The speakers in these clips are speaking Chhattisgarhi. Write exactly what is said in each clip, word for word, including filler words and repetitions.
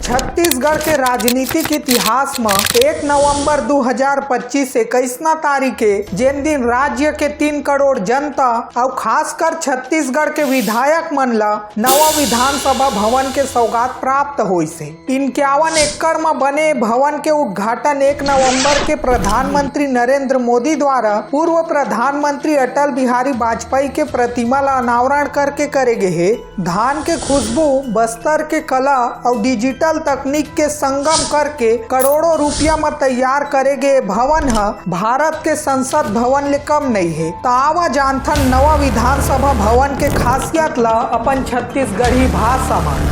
छत्तीसगढ़ के राजनीतिक इतिहास म एक नवंबर दू हजार पच्चीस, इक्कीसना तारीख के, जेन दिन राज्य के तीन करोड़ जनता अउ खासकर छत्तीसगढ़ के विधायक मन ला नवा विधानसभा भवन के सौगात प्राप्त होइस हे। इक्यावन एकड़ म बने भवन के उद्घाटन एक नवंबर के प्रधानमंत्री नरेंद्र मोदी द्वारा पूर्व प्रधानमंत्री अटल बिहारी वाजपेयी के प्रतिमा ला अनावरण करके करे गे हे। धान के खुशबू, बस्तर के कला अउ डिजिटल तकनीक के संगम करके करोड़ों रुपया म तैयार करे गे भवन ह भारत के संसद भवन ले कम नइ हे। त आवा जानथन नवा विधानसभा भवन के खासियत ला अपन छत्तीसगढ़ी भाषा म।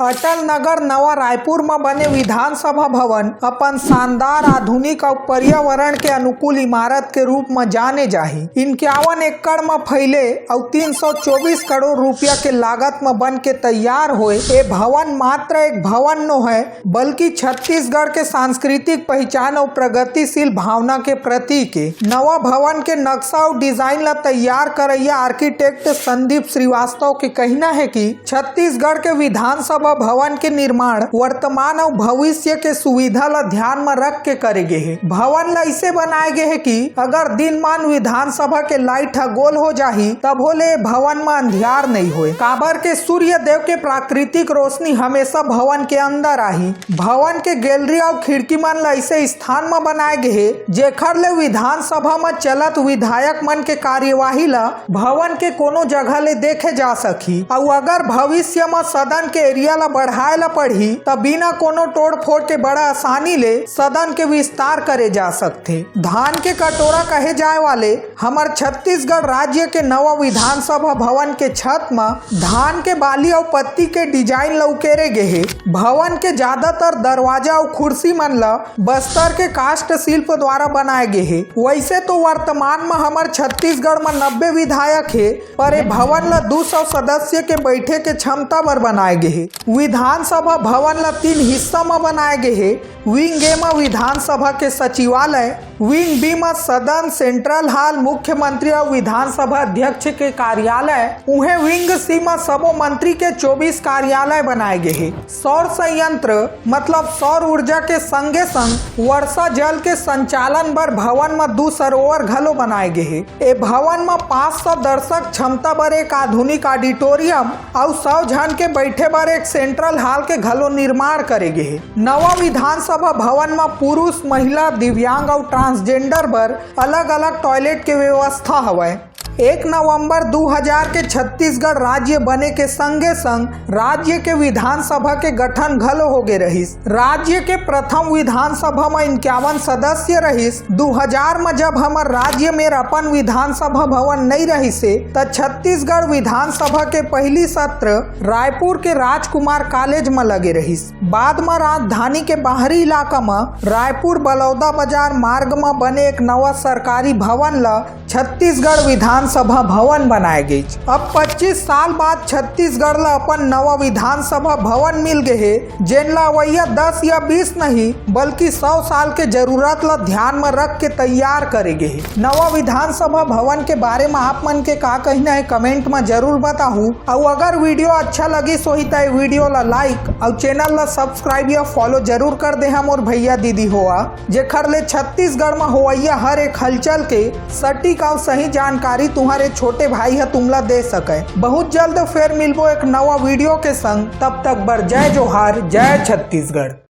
अटल नगर नवा रायपुर म बने विधानसभा भवन अपन शानदार, आधुनिक अउ पर्यावरण के अनुकूल इमारत के रूप म जाने जाही। इक्यावन एकड़ म फैले अउ तीन सौ चौबीस करोड़ रुपया के लागत म बन के तैयार होए ए भवन मात्र एक भवन नो हय, बल्कि छत्तीसगढ़ के सांस्कृतिक पहचान अउ प्रगतिशील भावना के प्रतीक ए। नवा भवन के नक्शा अउ डिजाइन ला तैयार करैया आर्किटेक्ट संदीप श्रीवास्तव के कहना हे कि छत्तीसगढ़ के विधानसभा भवन के निर्माण वर्तमान अउ भविष्य के सुविधा ला ध्यान म रख के करे गे हे। भवन ला अइसे बनाए गे हे कि अगर दिनमान विधानसभा के लाइट ह गोल हो जाही, तभो ले भवन म अंधियार नइ होए, काबर के सूर्य देव के प्राकृतिक रोशनी हमेशा भवन के अंदर आही। भवन के गैलरी अउ खिड़की मन ला अइसे स्थान म बनाए गे हे, जेखर ले विधानसभा म चलत विधायक मन के कार्यवाही ला भवन के कोनो जगह ले देखे जा सकही। अउ अगर भविष्य म सदन के एरिया ला बढ़ाए ला पड़ही, त बिना कोनो तोड़फोड़ के बड़ा आसानी ले सदन के विस्तार करे जा सकथे। धान के कटोरा कहे जाए वाले हमर छत्तीसगढ़ राज्य के नवा विधानसभा भवन के छत म धान के बाली अउ पत्ती के डिजाइन ला उकेरे गे हे। भवन के ज्यादातर दरवाजा अउ कुर्सी मन ला बस्तर के काष्ठ शिल्प द्वारा बनाए गे हे। वैसे तो वर्तमान म हमर छत्तीसगढ़ म नब्बे विधायक हे, पर ए भवन ला दू सौ सदस्य के बैठे के क्षमता बर बनाए गे हे। विधानसभा भवन ला तीन हिस्सा म बनाए गे हे। विंग ए म विधानसभा के सचिवालय, विंग बी म सदन, सेंट्रल हॉल, मुख्यमंत्री अउ विधानसभा अध्यक्ष के कार्यालय, उहें विंग सी म सबो मंत्री के चौबीस कार्यालय बनाए गे हे। सौर संयंत्र मतलब सौर ऊर्जा के संगे संग वर्षा जल के संचालन बर भवन म दू सरोवर घलो बनाए गे हे। ए भवन म पाँच सौ दर्शक क्षमता बर एक आधुनिक ऑडिटोरियम अउ सौ झन के बैठे बर एक सेंट्रल हॉल के घलो निर्माण करे गे हे। नवा विधानसभा भवन म पुरुष, महिला, दिव्यांग अउ ट्रांसजेंडर बर अलग-अलग टॉयलेट के व्यवस्था हवय। एक नवंबर दू हजार के छत्तीसगढ़ राज्य बने के संगे संग राज्य के विधानसभा के गठन घलो होगे रहिस। राज्य के प्रथम विधानसभा म इक्यावन सदस्य रहिस। दू हजार म जब हमर राज्य में अपन विधानसभा भवन नइ रहिसे, त छत्तीसगढ़ विधानसभा के पहिली सत्र रायपुर के राजकुमार कॉलेज म लगे रहिस। बाद म राजधानी के बाहरी इलाका म रायपुर बलौदा बाजार मार्ग म बने एक नवा सरकारी भवन ल छत्तीसगढ़ विधानसभा भवन बनाए गइस। अब पच्चीस साल बाद छत्तीसगढ़ ल अपन नवा विधानसभा भवन मिल गे हे, जेन ल अवइया दस या बीस नहीं, बल्कि सौ साल के जरूरत ल ध्यान म रख के तैयार करे गे हे। नवा विधानसभा भवन के बारे म आप मन के का कहना हे, कमेंट म जरूर बताहू। अउ अगर वीडियो अच्छा लगिस होही, त ए वीडियो ल लाइक अउ चैनल ल सब्सक्राइब या फॉलो जरूर कर देहा मोर भैया दीदी होआ, जेखर ले छत्तीसगढ़ म होवइया हर एक हलचल के सटीक अउ सही जानकारी तुम्हारे छोटे भाई ह तुमला दे सकय। बहुत जल्द फेर मिलबो एक नवा वीडियो के संग, तब तक बर जय जोहार, जय छत्तीसगढ़।